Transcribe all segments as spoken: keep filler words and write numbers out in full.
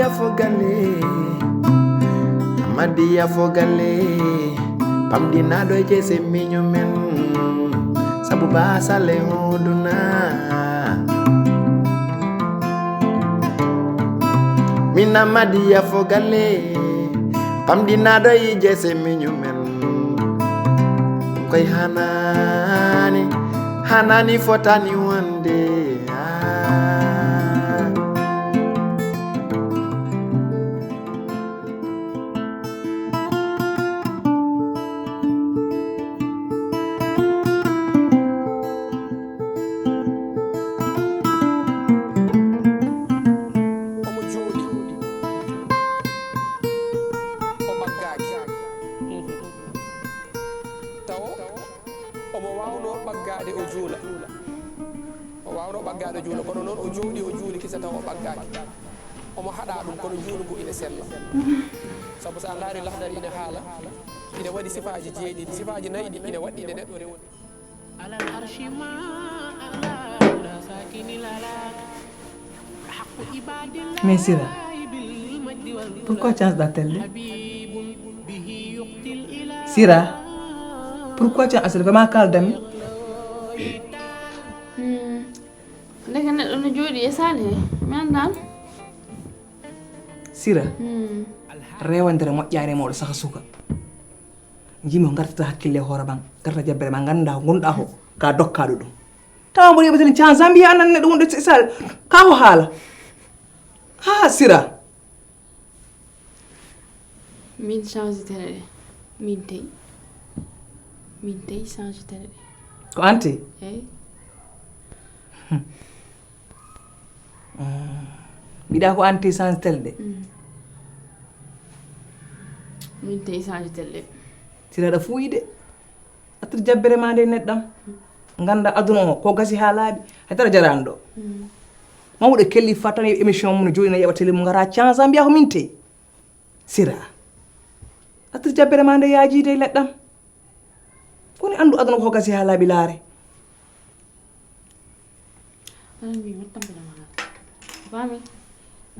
Fogalle, Amadiya Fogalle, pamɗinaaɗo e jeese miño men, sabu baasal e hooduna. Min Amadiya Fogalle, pamɗinaaɗo e jeese miño men, koy hanaani, hanaani fotaani wonde. Ah. Omo jooɗi, o ɓaggaaki. Tawo omo waawnoo ɓaggaade o juula. O waawnoo ɓaggaade o juula, kono noon o jooɗii, o juuli kisa tawa o ɓaggaaki. Omo haɗaa ɗum, kono juulu ngu ina sella. Sabu so a ndaari Lahdari ina haala, ina waɗi sifaaji jeeɗiɗi, sifaaji nayi ɗi ina waɗɗi nde neɗɗo rewori. Mais Sira, pourquoi tu as appelé? Sira, pourquoi tu as appelé? Vraiment, calme. Ndeke neɗɗo no jooɗi e saali he mi anndaano. Sira, rewandere moƴƴaani e mawɗo saka suka. Njimi ko ngartata hakkille e hoore ma, ngarta jabbere ma, ngannda ko ngonɗa ko ka dokkaaɗo ɗum. Tawa mboɗo yeɓata ni can Zambia anan neɗɗo wonɗo e saali ka ko haala. Ha Sira. Min change tele ɗe. Min tey. Min tey change tele ɗe. Ko an tey? Eyi. Mbiɗa ko an tey change tele ɗe. Min tey change tele ɗe. Sira aɗa fuuyi de. Attude jabbere ma nde neɗɗam. Ngannda aduna o ko gasi ha laaɓi. Hay dara jaraani ɗo. Mawɗo kelli fa tan yo émission mum no jooɗi no yeɓa télé mum ngara change mbiya ko min tey. Sira. Attude jabbere ma nde yaajiide e leɗɗam. Koni anndu aduna ko gasi ha laaɓi laare. Aɗa mbi mi tampinama. Fami.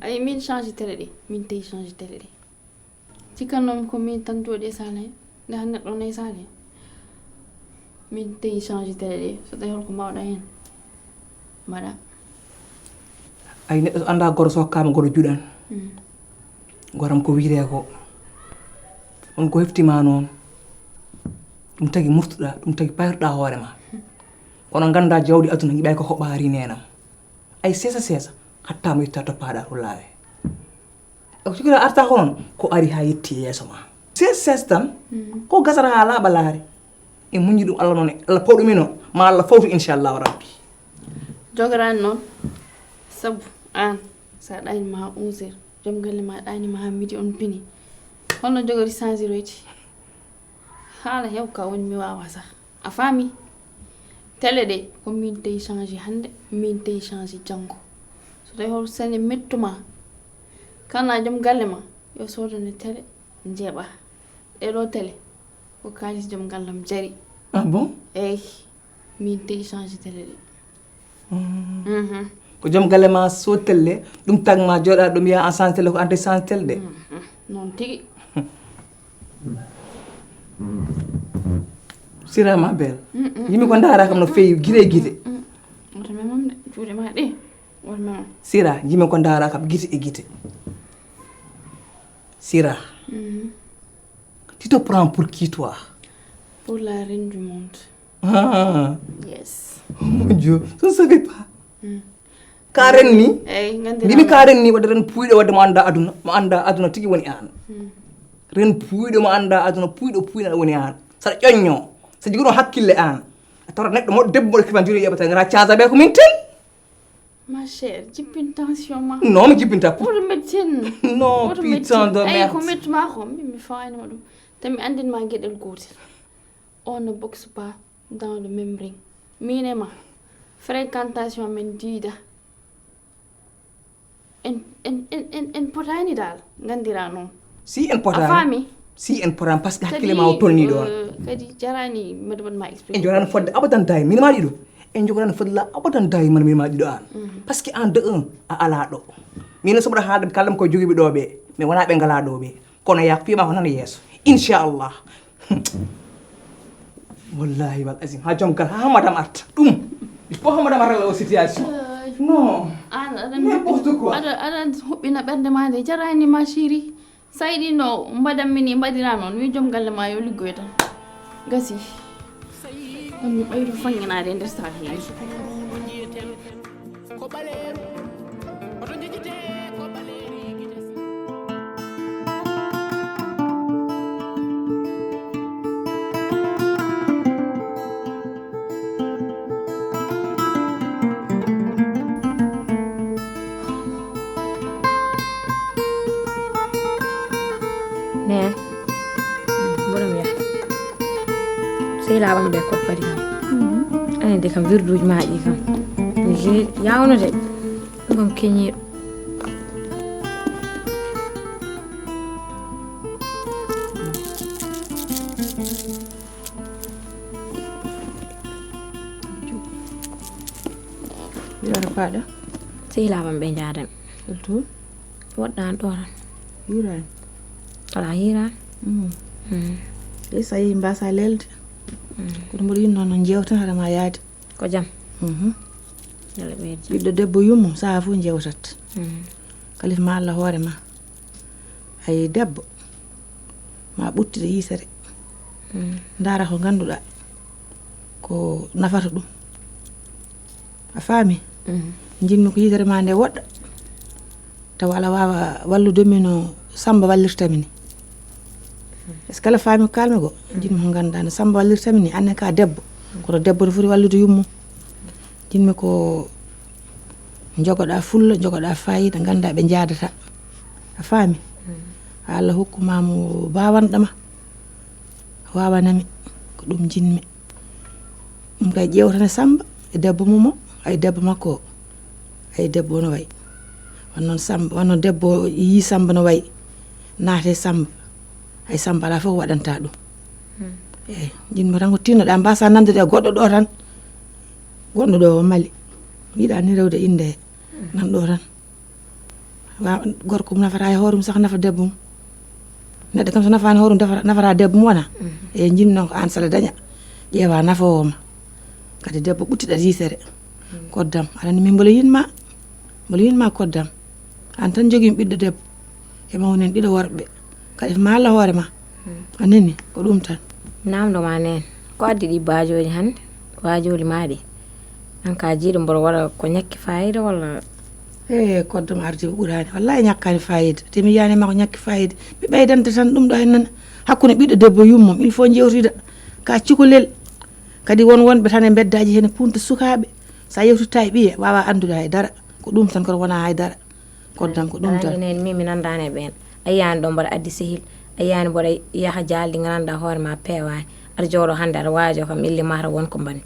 Ay min change tele ɗe. Min tey change tele ɗe. Cikkannomi ko min tan jooɗi e salle he nde hannde ɗon e salle he. Min tey change tele ɗe so tawi holko mbawɗa hen mbaɗa. Ay neɗɗo so annda goro so hokkama goro juɗan. Goram ko wiyete ko on ko heftima noon. Ɗum tagi murtuɗa ɗum tagi payroɗa hoore ma. Kono ganda jawdi aduna yiɓay ko hoɓari nenam. Ay sesa sesa hatta mo yetta toppaɗa rullawe. O cikira arta ko noon ko ari ha yetti yeeso ma. Sesa sesa tan ko gasata ha laaɓa laare. E muñi ɗum allah noon allah fawɗumino ma allah fawtu inchallahu rabbi. Jogorani noon sabu an sa ɗaynima ha onze heures joom galle ma ɗaynima ha midi on pini. Holno jogori change royti? Haala hew ka woni mi wawa sah. A faami? Tele ɗe ko min tawi change hannde, min tawi change janngo. So tawi hol sene mettuma kana joom galle ma yo soodane tele njeeɓa. Ɗeɗo tele ko kaalis joom gallam jari. Ah bon? Eyi, min tawi change tele ɗe. Ko joom galle ma sood tele ɗum tagma joɗa ɗum yaha en change tele ko ante change tele ɗe. Noon tigi. Sira ma belle. Yimi ko ndaara kam no feewi gite e gite. Wota memam de juuɗe ma ɗe. Wota memam. Sira yimi ko ndaara kam gite e gite. Sira. Tu te prends pour qui toi? Pour la reine du monde. Ah. Yes. Oh mon Dieu, je ne savais pas. Ka renni. Eyi ngandi. Mbimi ka renni wadde ren puuyɗo wadde mo annda aduna mo annda aduna tigi woni an. Ren puuyɗo mo annda aduna puuyɗo puuyna woni an. Saɗa ƴoñño sa jiguno hakkille an a tawata neɗɗo moɗo debbo moɗo kifanjuri yeɓata ngara casaɓe ko min ten. Ma chère jippin tension ma. Non mi jippinta. Woto mettin. Non putain de Ay ko merde. Mettuma ko min mi fawanima ɗum. Te mi andinma gueɗel gotel. On ne boxe pas dans le même ring. Min e ma fréquentation men diida. En en en en en potani dal gandira noon. Si en A potani. Faami? Si en potani parce que hakkille ma o tolni ɗon. Kadi jarani mbeɗa waɗma expliqué. En jogani fodde abadan dayi min ma ɗiɗo. En jogani fodde la abadan dayi man min ma ɗiɗo an. Parce que en de un a ala ɗo. Min no soɓɗa haalde kallam ko jogiiɓe ɗo ɓe. Mi wona ɓe ngala ɗo ɓe. Kono yaa piima ko nana yeeso. Inchallah. Wallahi wal azim. Ha joom gal ha madame arta. Ɗum. Il faut ha madame arta la situation. Non. Aɗa n'importe quoi. Aɗa aɗa huɓɓina ɓernde ma nde jarani ma chérie. Sayɗi no mbaɗan mini mbaɗira noon wi joom galle ma yo liggoy tan. Gasi. On mi ɓayru fannginaade e nder saal hee. Neen mboɗo wiya sehilaaɓe am ɓe koppari kam. Anen de kam wirduuji ma ɗi kam yawno de. Ɗum kam keñiiɗo. Yoro paɗa. Sehilaaɓe am ɓe njaadan. Ɗum toon. Woɗɗaani ɗo tan. Hiiraani. Alaa hiiraani. Ɗe so a yii mbaasa leelde. Kono mboɗo yinnoo noon njeewten hara ma yaade. Ko jam. Yalla ɓeydu jam. Ɓiɗɗo debbo yummum sahaa fof njeewtat. Kalif ma Allah hoore ma. Ay debbo ma ɓuttiɗo yitere. Ndaara ko ngannduɗaa ko nafata ɗum. A faami? Njiɗmi ko yitere ma nde woɗɗa. Tawa aɗa waawa wallude mi no Samba wallirta mi ni. Est-ce que aɗa faami ko kaalmi ko? Njiɗmi ko ngannduɗaa no Samba wallirta mi ni. Aan ne ka debbo. Kono debbo no foti wallude yummum. Njiɗmi ko njogoɗaa fulla, njogoɗaa faayiida, nganndaa ɓe njaadata. A faami? Haa Allah hokku ma mo baawanɗo ma. Waawana mi. Ko ɗum njiɗmi. Ɗum kay ƴeewtan e Samba e debbo mum o, ay debbo makko o. Ay debbo no wayi. Wonnoon Samba, wonnoon debbo o yii Samba no wayi. Naate Samba. Ay Samba alaa fof ko waɗanta ɗum. Eeyi, njiɗmi tan ko tinnoɗaa mbaasa nande e goɗɗo ɗo tan. Goɗɗo ɗo o Mali. Mi yiɗaa ni rewde innde nan ɗo tan. Wa gorko mum nafata e hoore mum saka nafa debbo mum. Neɗɗo kam so nafaani hoore mum nafata debbo mum wona. Eeyi, njiɗmi noon ko aan sala daña ƴeewa nafoowo ma. Kadi debbo ɓuttiɗo yitere. Koddam aɗa anndi min mbola yiɗma. Mbola yiɗma koddam. Aan tan njogiimi ɓiɗɗo debbo. E mawnen ɗiɗo worɓe. Kadi maa Allah hoore ma. A nani ko ɗum tan. Namdo ma neen ko addi ɗi baajooji hannde? Waajooli ma ɗi? Aan ka jiiɗo mboɗo waɗa ko ñakki faayiida walla? Ee, koddam ardi ko ɓuraani. Wallahi ñakkaani faayiida. Te mi yiyaani ma ko ñakki faayiida. Mi ɓeydante tan ɗum ɗo heen nana. Hakkunde ɓiɗɗo debbo yummum il faut njeewtida. Ka cukalel. Kadi won wonɓe tan e mbeddaaji heen punta sukaaɓe. So a yewtitta e ɓiye waawa anndude hay dara. Ko ɗum tan kono wonaa hay dara. Koddam ko ɗum tan. Neen min mi nanndaani e ɓeen. A yiyaani ɗo mboɗo addi sehil. A yiyaani mboɗo yaha jaaldi nganndanɗaa hoore ma peewaani. Aɗa jooɗo hannde aɗa waajo kam illi mata won ko mbaɗmi.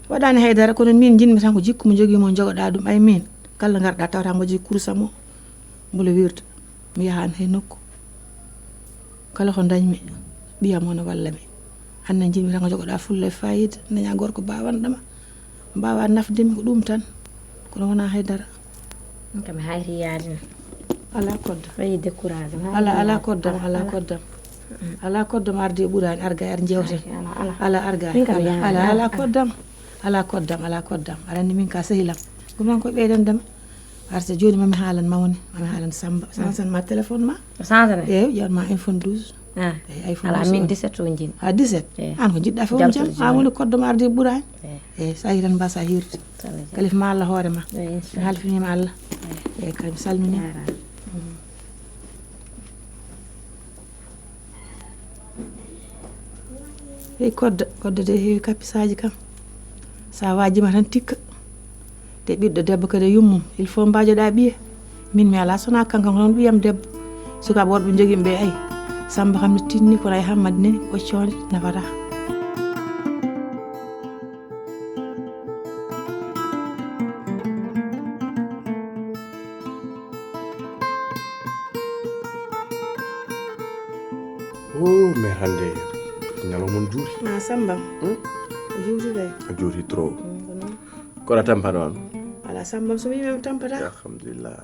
Waɗaani hay dara kono min njiɗmi tan ko jikku mo njogii mo njogoɗaa ɗum ay min. Kala ngarɗaa tawata mbo jogii kursa mo mbola wirta. Mi yahaani hay nokku. Kala ko ndañmi ɓiyam o no walla mi. Aan ne njiɗmi tan ko jogoɗaa fulla e faayiida dañaa gorko baawanɗo ma. Mbaawa nafde mi ko ɗum tan. Kono wonaa hay dara. Ɗum kam mi hayri yaade no. Alaa koddam. Wayi découragé. Alaa alaa koddam alaa koddam. Alaa koddam ardi e ɓuraani arga ar njewten. Alaa arga. Alaa alaa koddam. Alaa koddam alaa koddam aɗa anndi min ka sehilam. Ɗum tan koye ɓeydande ma. Arta jooni mami haalan mawni mami haalan Samba sansan ma téléphone ma. Sansan. Eeyi ƴewan ma iPhone douze. Eeyi iPhone ala min dix-sept o jin. A dix-sept. An ko jiɗɗa fof on jam an woni koddoma ardi ɓuraani. Eeyi so ari tan mbasa hirde. Kalif ma Allah hoore ma. Mi halfinima Allah. Eeyi kadi mi salminima. Hey kodda kodda de heewi kapisaaji kam. Sa waajima tan tikka. Te ɓiɗɗo debbo kadi e yummum il faut mbaajoɗaa ɓiye. Min mi alaa sonaa kanko ko noon ɓiyam debbo. Sukaaɓe worɓe njogiimi ɓe ay. Sammba kam no tinni kono ay Hammadi nani ɓoccoonde nafataa. O mais hannde ñalawma on juuti. Ma Samba. A juuti kay. A juuti trop. Kono a tampano on. Ala Samba so mi mi tampata. Alhamdulillah.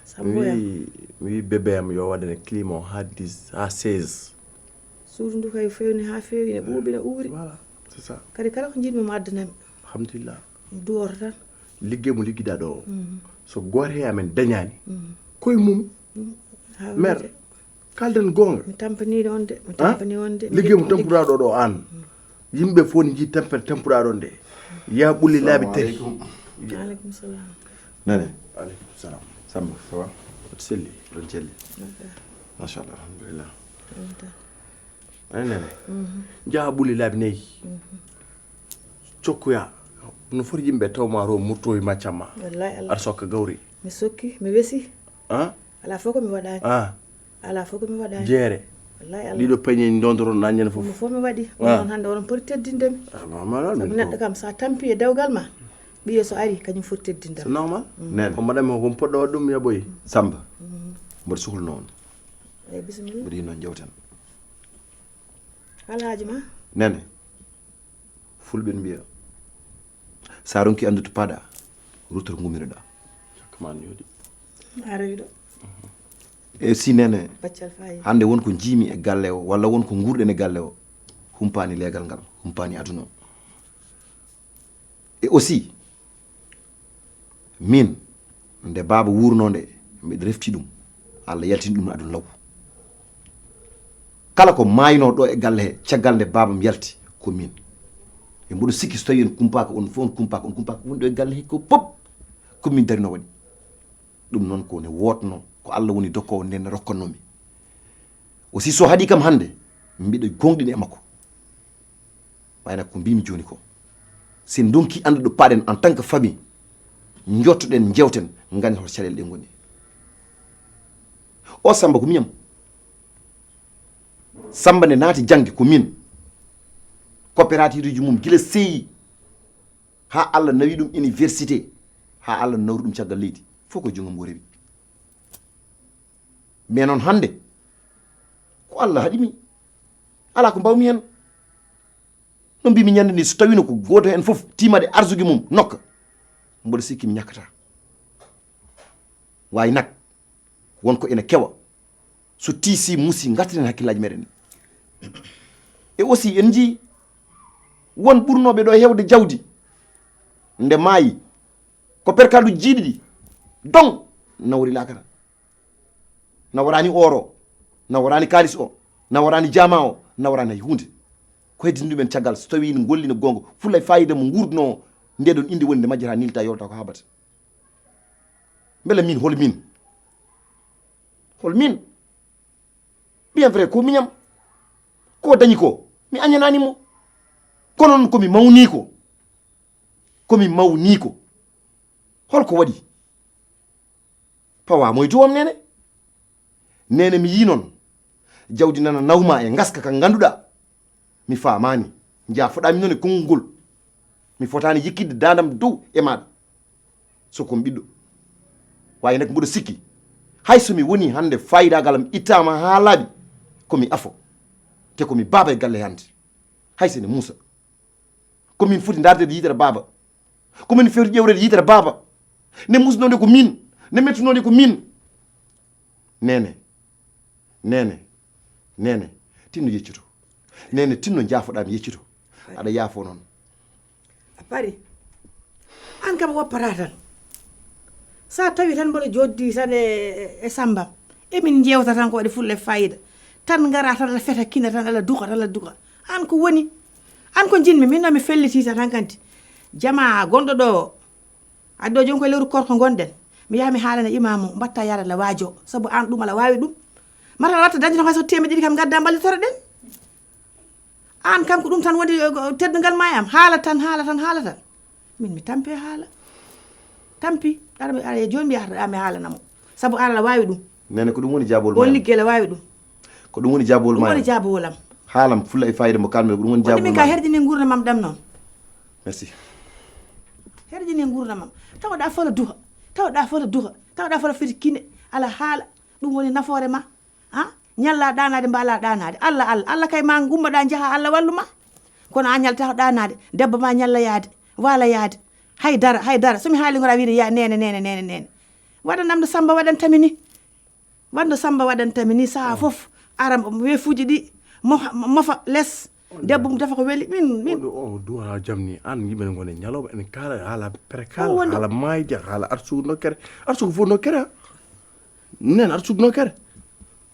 Samboya. Mi wi bébé am yo waɗane climat o ha dix ha seize. Suudu ndu kay fewni ha fewi, ne ɓuuɓi, ne uuri. Voilà, c'est ça. Kadi kala ko jiɗmi mo addanami. Alhamdulillah. Mi duwoto tan. Liggey mo liggiɗa ɗo o, so goto he amen dañani koye mum. Ha Mère, wiyete. Kalden goonga. Mi tampaniɗo on de, mi tampani on de. Liggey mo tampuɗa ɗo ɗo an, yimɓe fof ne jii tampere tampuɗa ɗon de. Ya ɓulli laabi tati. Aleykum salam. Nene. Aleykum salam. Samba, ça va? Aɗa selli? Ɗon celli. Machallah, alhamdulillah. Aɗa nene? Njaha ɓulli laabi nayi. Cokkoya. No foti yimɓe taw ma ro murtowi ma camma. Wallahi Allah. Aɗa sokka gawri. Mi sokki, mi wesi. Ah? Ala fof ko mi waɗani. Ah? Ala fof ko mi waɗani. Jeere. Wallahi Allah. Ɗiɗo peñe ndondoro naññande fof. Ɗum fof mi waɗi. Ah. Noon hannde oɗon poti teddinde mi. Ah, normal. Sabu neɗɗo kam sa tampi e dewgal ma, ɓiye so ari kañum foti teddinde C'est normal. Nene. Ko madame o ko poɗɗo waɗ ɗum yaɓoyi. Samba. Mboɗo suhlano on. Eyi bisimilla. Mboɗo yinno jewten. Alhaji ma. Nene. Fulɓe mbiya. Sa ronki anndude paɗa. Ruttor guminoɗa. Kamani yodi. A rewi ɗo. E si nene. Baccal fayi. Hannde won ko jiimi e galle o walla won ko nguurɗen e galle o. Humpaani leegal ngal. Humpaani aduna o. E aussi min nde baaba wuurno nde mbiɗa refti ɗum. Allah yaltini ɗum aduna law. Kala ko maayno ɗo e galle he caggal nde baabam yalti ko min. E mboɗo sikki so tawi en kumpaka on fof on kumpaka on kumpaka woni ɗo e galle he ko pop ko min darino waɗi. Ɗum noon ko ne wotno ko Allah woni dokkowo nden rokkanno mi. Aussi so haɗi kam hannde mbiɗo gonɗini e makko. Wayna ko mbimi joni ko sen donki ande ɗo paɗen en tant que famille, jottoɗen jewten ganden hoto caɗele ɗe goni. O Samba ko miyam. Samba nde naati jangde ko min. Coopérative uji mum gila seyi ha Allah nawi ɗum université ha Allah nawri ɗum caggal leydi fof ko jongam o rewi. Mais noon hannde ko Allah haɗi mi. Ala ko mbawmi hen. No mbimi ñande ni so tawino ko goto hen fof timade arsugue mum nokka, mboɗo sikki mi ñakkata. Wawi nak won ko ene kewa so tiisi musi gartiren hakkillaji meɗen. E aussi en jii won ɓurnoɓe ɗo hewde jawdi nde maayi ko perkaluji jiiɗi ɗi don nawori lakara. Nawarani oro, nawarani kalis o, nawarani jama o, nawarani hay hunde. Ko heddini ɗumen caggal so tawi ne golli no gonga fulla e fayida mo gurduno o nde ɗon inde woni nde majjata nilta yolta ko habata. Mbele min hol min hol min? Bien vrai ko miñam ko dañi ko mi añanani mo. Kono noon komi mawni ko komi mawni ko holko waɗi? Pawa moy duwam nene. Nene mi yi noon jawdi nana nawma e ngaska ka ganduɗa mi famani. Jafoɗami noon e konngol ngol mi fotani yikkidde dadam dow e maɗa. So kon ɓiɗɗo wawi nak mboɗo sikki hay so mi woni hande fayidagal am ittama ha laaɓi komi afo te komi baba e galle hande. Hay sene muusa komin foti dardede yitere baba. Komin fewti ƴewrede yitere baba. Ne musnode ko min ne mettunode ko min. Nene nene nene tinno yeccuto. Nene tinno jafoɗami yeccuto. Aɗa yafo noon. A pari. An kam woppata tan. Sa tawi tan mboɗo joddi tan e e sambam emin jewta tan ko waɗi fulla e fayida tan gara tan ala feta kina tan ala duka tan ala duka. An ko woni an ko jinmi min noon mi fellitita tan kanti. Jama gonɗo ɗo addo joni koye lewru korko gonɗen mi yaha mi haalana imamu mbatta yaade ala waajo sabu an ɗum ala wawi ɗum. Mata watta dañde tan hay so temedde ɗiɗi kam gadda mballitoro ɗen. An kam ko ɗum tan woni teddungal ma e am haala tan haala tan haala tan. Min mi tampi e haala tampi aɗa mi aɗa joni mi yahata mi haalana mo sabu an ala wawi ɗum. Nene ko ɗum woni jabol On ma. Liggey ala wawi ɗum. Ko ɗum woni jabol Ɗum ma. Woni jabowol am. Haalam fulla e fayida mo kalmi ko ɗum woni Wonde jabol min ma. Ka herjini gurdam am ɗam noon. Merci. Herjini gurdam am tawɗa fola duha tawɗa fola duha tawɗa fola fiti kine ala haala. Ɗum woni nafoore ma. Ha ñalla ɗanade mbala ɗanade allah allah allah kay ma gummoɗa jaaha allah wallu ma. Kono a ñalta ko ɗanade debbo ma ñalla yaade wala yaade. Hay dara hay dara somi haali gora wiide ya nene nene nene nene. Waɗanam no Samba waɗantami ni. Waɗ no Samba waɗantami ni saha fof. Ara weefuuji ɗi mofa, mofa les. Debbo mum defa ko weli. Min, min. Oɗo o duwa jam ni, an yimɓe ne ngone ñalawma, en kaala haala perkal, wonde haala maayde, haala arsugu nokkere. Arsugu fof nokkere, ha? Nen arsugu nokkere.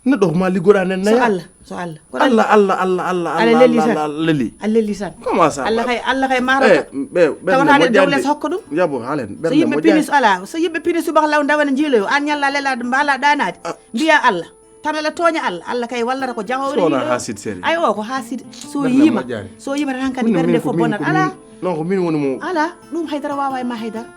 Neɗɗo ko ma liggoɗa nen so naya. Allah, so Allah. Kono Allah, Allah, Allah, Allah, Allah, Allah leli tan. Allah leli. Allah leli tan. Comment ça? Allah kay, Allah kay marata. Eh, ɓe, ɓe tawata ne moƴƴani dowles de. Hokka ɗum. Yabo, halen. So yimɓe pini, ala, so yimɓe pini subaka law dawana jiiloyo, an ñalla lelaade, mbala ɗanaade. Ah. Mbiya Allah. Tan ala tooña Allah. Allah kay wallata ko jagoowo. So wona hasid seri. Ay o ko hasid. So yima, so yima tan hankadi ɓernde fof bonat. Ala. Non, ko min woni mo. Ala, ɗum haydara wawa e ma haydara.